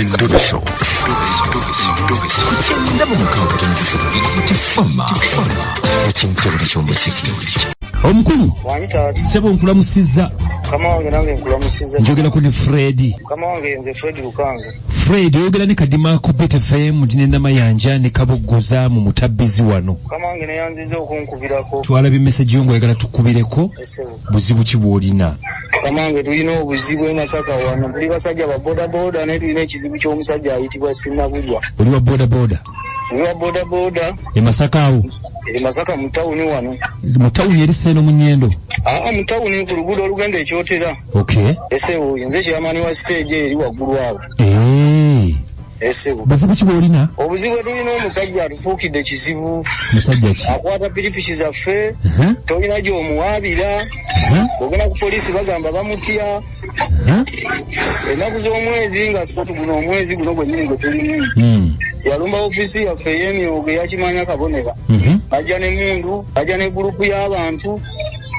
Endobeso. Ku 96.3 Tifama ekintobole ky'omuziki. Omukulu. Wangi taata. Sebo, nkulamusizza. Mukama wange, nange nkulamusizza. Njogerako ne Fred? Mukama wange, nze Fred Lukanga. Fred, oyogera ne Kadima ku Beat FM, ndine Namayanja ne Kaboggoza mu mutabbizi wano. Mukama wange, neyanziza okunkubirako. Twalabye message yo ng'oyagala tukubireko. Esebo. Buzibu ki bw'olina? Mukama wange, tulina obuzibu e Masaka wano. Tuli basajja ba bodaboda, naye tulina ekizibu ky'omusajja ayitibwa Sinnabulwa. Oli wa bodaboda? Oli wa bodaboda. E Masaka awo? E Masaka mu tawuni wano. Mu tawuni eri Seeno mu Nyendo? Aa, mu tawuni ku luguudo olugenda ekyotera. Esebo, nze chairman wa stage eri waggulu awo. Esebo. Buzibu ki bw'olina? Obuzibu tulina, omusajja atufuukidde kizibu. Musajja ki? Akwata pikipiki zaffe. Tolina gy'omuwaabira. Ogenda ku poliisi, bagamba bamutya. Ennaku z'omwezi nga 3, guno omwezi guno gwennyini gwe tulimu, yalumba ofiisi yaffe ey'emyogo eyakimanya kabonera. Ajja n'emmundu, ajja ne gurupu y'abantu,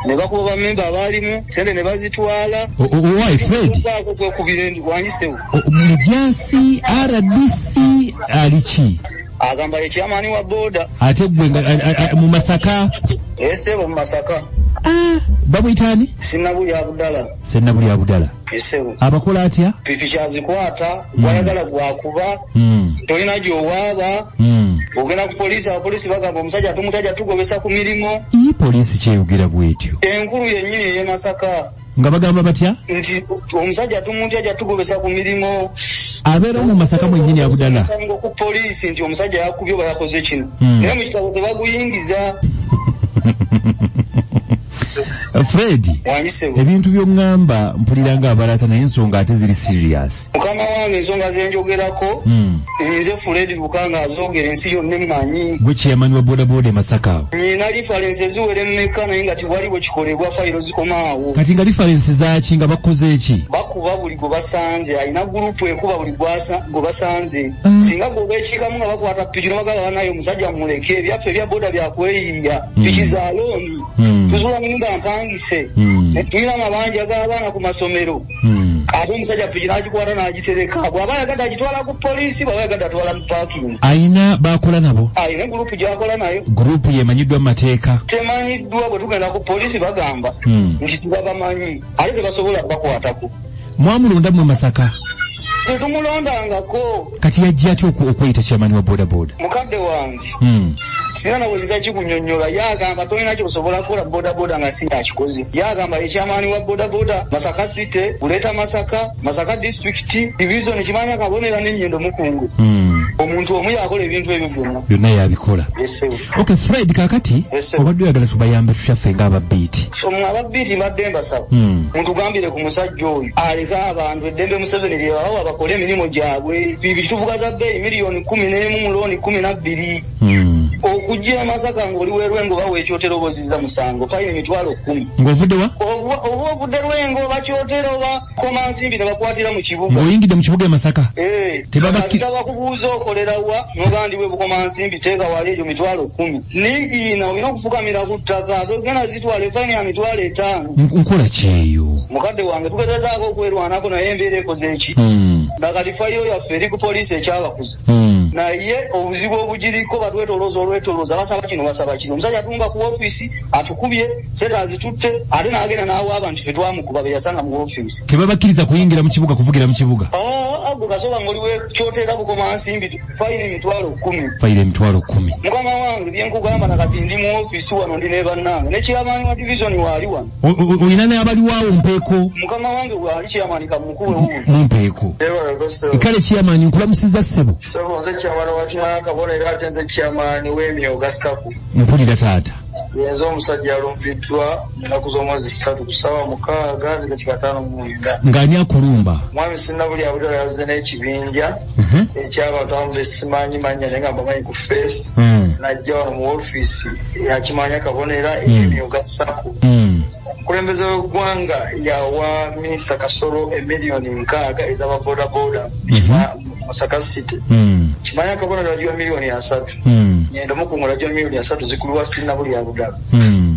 ne bakuba bammemba abaalimu, sente ne bazitwala. Owaayi Fred. Ako kwekubira endi wangisewo. Mujaasi, RDC, ali ki? Agamba ye chairman wa boda. Ate gwe nga mu Masaka? Esebo, mu Masaka. Bamuyita ani? Sinabuli Abudala. Sennabuli Abudala. Esebo. Abakola atya? Piki azikwata, gwayagala gwakuba. Tolina gy'owaaba. Ogenda ku poliisi, abapoliisi bagamba omusajja tumutaja, tugobesa ku mirimu. Ii, poliisi kyeyogera bwetyo? Enkulu yennyini ey'e Masaka. Nga bagamba batya? Nti omusajja tumutya, tugobesa ku mirimu. Abeerawo mu Masaka mwennyini Abudala? Omusango ku poliisi nti omusajja yakubye oba yakoze kino, naye mu kitabo tebaguyingiza. Fred. Wangisewo. Ebintu by'oŋŋamba mpulira nga abalata, naye ensonga ate ziri serious. Mukama wange, ensonga zenjogerako, nze Fred Lukanga azoogera, ensi yonna emmanyi. Gwe chairman wa bodaboda e Masaka awo? Nyina reference eziwera emmeka, naye nga tewali bwe kikolebwa, fayiro zikomaawo. Kati nga reference zaaki? Nga bakoze eki? Bakuba buli gwe basanze. Alina gurupu ekuba buli gwe basanze. Singa gwe obeekiikamu nga bakwata piki, nobagamba banaye omusajja mumuleke, ebyaffe ebya boda byakweyiiya, piki za looni, tuzula mu nyumba mpangise. Tulina amabanja g'abaana ku masomero. Ate omusajja piki n'agikwata n'agitereka. Bw'aba ayagadde agitwala ku poliisi, bw'aba ayagadde atwala mu parking. Ayina bakola nabo? Alina gurupu gy'akola nayo. Gurupu yemanyiddwa mu mateeka? Temanyiddwa. Bwe tugenda ku poliisi bagamba nti tibabamanyi, ate tebasobola kubakwatako. Mwamulonda mu Masaka? Tetumulondangako. Kati yajja atya okweyita chairman wa bodaboda? Mukadde wange, sina na bweyinza kikunyonnyola. Yagamba tolina kyosobola kukola bodaboda nga si yakikoze. Yagamba ye chairman wa bodaboda Masaka City, Buleeta Masaka, Masaka District, Division Kimanya Kabonera n'Ennyendo Mukungu. Omuntu omu yakola ebintu ebyo byonna. Byonna yabikola. Esebo. Okay Fred, kakati Yes, sir. obadde oyagala tubayambe tukyaffe ng'ababiiti? Omwe ababiiti mbadde mbasaba mutugambire ku musajja oyo aleke abantu eddembe Museveni lyebabawa, bakole emirimu gyabwe. Bibiri tuvuga za bbeeyi miliyoni 11 mu looni 12. Okujja e Masaka ng'oli werwengo oba wekyotera, oba ozizza musango, fayini 100,000. Ng'ovudde wa? Oba ovudde Lwengo oba Kyotera oba Komansimbi, ne bakwatira mu kibuga. Ng'oyingidde mu kibuga e Masaka? Eh, kasita bakubuuza okolera wa, noga ndi we Bukomansimbi, teeka wali egyo 100,000. Nigiina olina okufukamira ku ttaka, togenda zitwala, efayini ya 50,000. Nkola kyeyo? Mukadde wange, tugezezaako okwerwanako, naye embeera ekoze eki. Nakati fayiro yaffe eri ku poliisi ekyabakuza. Naye obuzibu obugiriko, batwetolooza olwetolooza, basaba kino, basaba kino. Omusajja atunga ku ofiisi, atukubye, sente azitutte, ate n'agenda n'awa abantu ffe twamukuba be yasanga mu ofiisi. Tebabakkiriza kuyingira mu kibuga, kuvugira mu kibuga? Gwe kasooka ng'oli wekyotera Bukomansimbi, fayini 100,000. Fayiro 100,000. Mukama wange, byenkugamba nakati ndi mu ofiisi wano, ndi ne bannange ne chairman wa division waali wano. Olina n'abaliwaawo mpeeko? Mukama wange, waali chairman, kamukuwe wuuno. Mumpeeko. Kale chairman, nkulamusiza ssebo. Sebo, nze chairman wa Kimanya Kabonero, ate nze chairman w'emyoga SACCO. Mpulira taata. Yenze omusajja alumbiddwa ennaku z'omwezi 3 ku ssaawa 6:59. Ng'ani akulumba? Mwami Sinnabuli Abudala yazze n'ekibinja ekyabantu abamu besimanyi mannya, naye nga mbamanyi ku face. Najja wano mu ofiisi yakimanya Kabonera ey'emyoga SACCO. Omukulembeze w'eggwanga yawa Minisita Kasolo emiliyoni 60 ez'ababodaboda. Masaka City. Kimanya akabonero yagiwa 30 million. Nyendo Mukungula yagiwa 30 million zikubibwa Ssinabulya Abudala.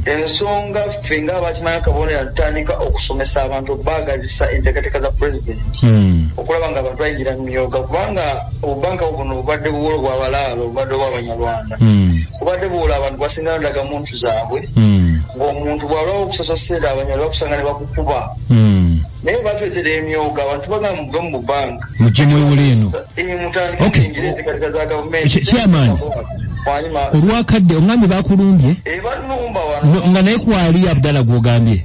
Ensonga ffe ng'abakimanya akabonero tutandika okusomesa abantu, okubaagazisa enteekateeka za pulezidenti, okulaba nga abantu bayingira mu myoga, kubanga obubanka buno bubadde buwolo bw'abalaalo, bubadde obw'abanyarwanda, bubadde buwola abantu basingayo ndagamuntu zaabwe, ng'omuntu bw'alwawo okusasula ssente abanyarwanda bakusanga ne bakukuba. Naye batwetera emyoga, abantu bagamba muve mu bubanka. Mujje mwewole eno. Mutandike kuyingira enteekateeka za gavumenti. Chairman. Wanyuma. Olwakadde omwami bakulumbye? Banumba wano. Nga naye kwali Abdala gwogambye?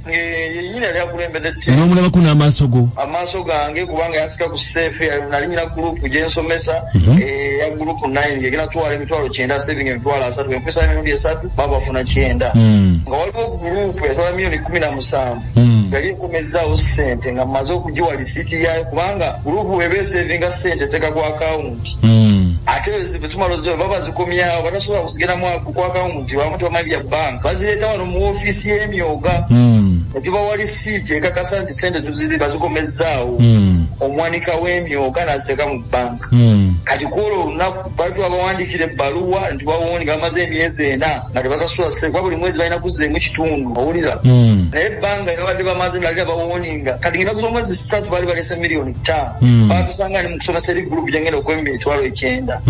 Yenyini yali akulembedde ttiimu. N'omulabako n'amaaso go? Amaaso gange, kubanga yansika ku seefu. Nali nyina gurupu gyensomesa, eya gurupu 9, ngegenda twala 90,000, saving 30,000, enkwesa emirundi esatu baba bafuna 90. Nga waliwo gurupu yatwala 17 million. Yali ekomezaawo ssente nga mmaze okugiwa lisiiti yayo, kubanga gurupu eba esevinga ssente eteeka ku akawunti. Ate bwe tumala oziba baba zikomyawo, batasobola kuzigenda ku akawunti, bamu tebamanyi bya banka, bazireeta wano mu ofiisi y'emyoga ne tubawa lisiiti ekakasa nti ssente tuziri bazikomezaawo. Omwanika w'emyoga n'aziteeka mu banka. Kati kwolwo olunaku bali twabawandiikira ebbaluwa nti bawoni nga bamaze emyezi 4 nga tebasasula ssente, kuba buli mwezi balina kuzzeemu kitundu, owulira? Naye ebbanga babadde bamaze nalira bawoninga. Kati ngenda kusoma omwezi 3 baali balese 5 million. Batusanga ni mu kusomesa eri gurupu gyengenda okwemba 90,000.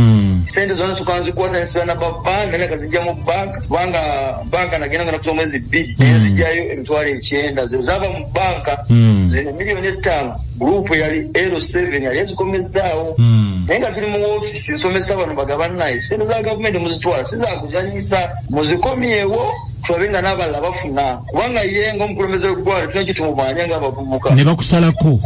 Sente zonna soka nzikwata nsiba na babanka, naye kazijja mu banka, kubanga banka nagenda nga nakuza omwezi 2 nenzijjayo 90,000 ze zaava mu banka. Zino 5 million gurupu yali L7 yali ezikomezaawo. Naye nga tuli mu woofiisi nsomesa bano, bagabanaye sente za gavumenti muzitwala si zakuzanyisa, muzikomyewo tulabe nga n'abalala bafuna, kubanga ye ng'omukulembeze w'eggwanga tulina kyetumubanja ng'abavubuka. Ne bakusalako?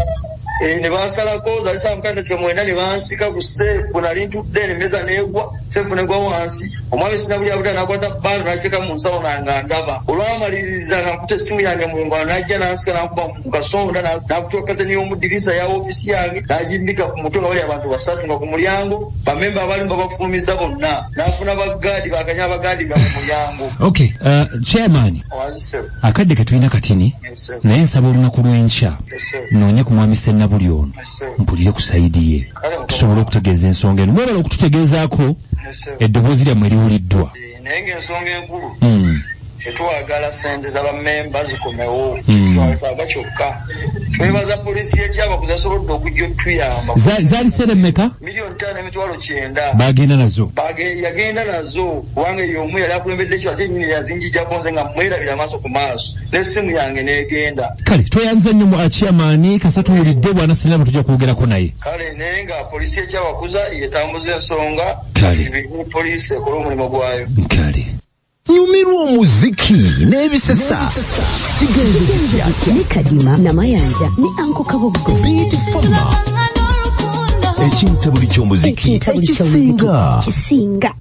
Ne bansalako, zali saa 6:09, ne bansika ku seefu bwe nali ntudde, nemeza neegwa, seefu negwa wansi. Omwami Sinabuli Abuda nakwata bando nakiteeka mu nsawo nange ndaba. Olwamaliriza nga nkuta essimu yange mu ngalo, najja nansika nankuba mu kasonda, nakutuka kateni y'omudirisa ya ofiisi yange nagimbika ku mutwe, nga bali abantu basatu nga ku mulyango, bamemba abalimu babafulumiza bonna, nafuna bagaadi bakanya abagaadi nga mu mulyango. Okay, chairman. Wansi. Akadde ketulina katini. Yes, sir. Naye nsaba olunaku lw'enkya Yes, sir. noonye ku mwami Sennabuli ono, Yes, sir. mpulire ku side ye, Kale, mukama. tusobole okutegeeza ensonga eno. Mwebala okututegeezaako. Yes, sir. Eddoboozi lyammwe liwuliddwa. Naye ng'ensonga enkulu, tetwagala sente z'abamemba zikomewo. Twetaaga kyokka twebaza poliisi y'ekyabakuzi yasobodde okujja otuyamba. Zaali sente mmeka? 5,900,000. Bagenda nazo? Yagenda nazo, kubanga eyo omu yali akulembedde ekyo, ate nyini yazinjijjako nze nga mwerabira amaaso ku maaso n'essimu yange n'egenda. Kale tweyanza nnyo mu chairman, kasa tuwulidde bwana Sinaba, tujja kwogerako naye. Kale, naye nga poliisi y'ekyabakuza yetambuza ensonga. Kale. Poliisi ekole omulimu gwayo. Kale. Nyumirwa omuziki n'ebisesa kigenze kitya? Ne Kadima Namayanja ne Anko Kaboggo. Beat Fama, ekintabuli ky'omuziki. Ekintabuli ky'omuziki. Ekisinga. Kisinga.